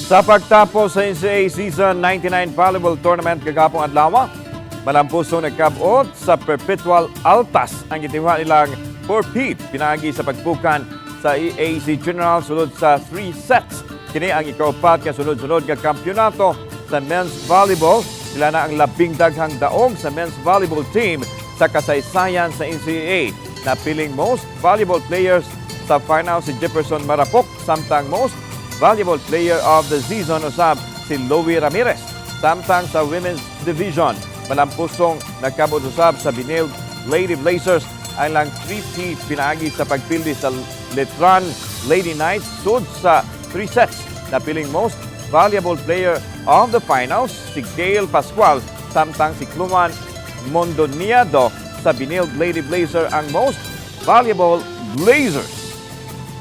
Sa pagtapos sa NCAA Season 99 Volleyball Tournament kagahapong adlaw, malampuso nagkabot sa Perpetual Altas ang gitiwa nilang four-peat pinaagi sa pagpukan sa EAC General sulod sa 3 sets. Kini ang ikaupat nga sunod-sunod nga kampyonato sa men's volleyball. Sila na ang labing daghang daog sa men's volleyball team sa kasaysayan sa NCAA. Napiling most valuable players sa final si Jefferson Marapok, samtang most valuable player of the season usab si Louie Ramirez. Samtang sa women's division, malampusong nagkabot usab sa Benilde Lady Blazers ang ilang 3-peat pinaagi sa pagpildi sa Letran Lady Knights sud sa 3 sets. Napiling most valuable player of the finals si Gail Pascual, samtang si Kluman Mondoniado sa Benilde Lady Blazer ang most valuable Blazers.